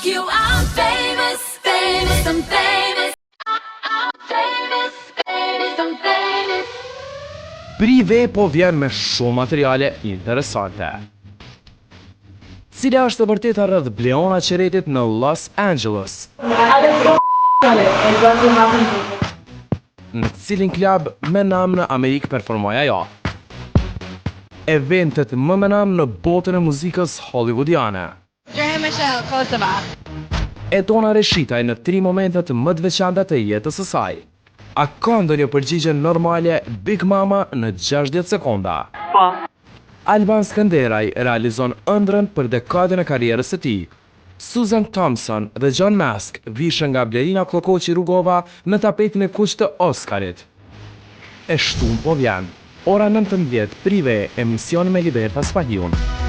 like you. I'm famous, famous, I'm famous. I'm famous, famous, I'm famous. Prive po vjen me shumë materiale interesante. Cila është e vërteta rreth Bleona Qeretit në Los Angeles? Në cilin klub me nam në Amerikë performoi ajo? Eventet më me nam në botën e muzikës hollywoodiane. Dream Michelle, Kosova. Edona Reshitaj në tri momentet më të veçanta të jetës së saj. A ka ndonjë përgjigje normale Big Mama në 60 sekonda? Po. Alban Skënderaj realizon ëndrrën për dekadën e karrierës së tij. Susan Thompson dhe John Mask vishen nga Blerina Kllokoqi Rugova në tapetin e kuq të Oscarit. E shtunë po vjen. Ora 19, Prive, emision me Liberta Spahiun.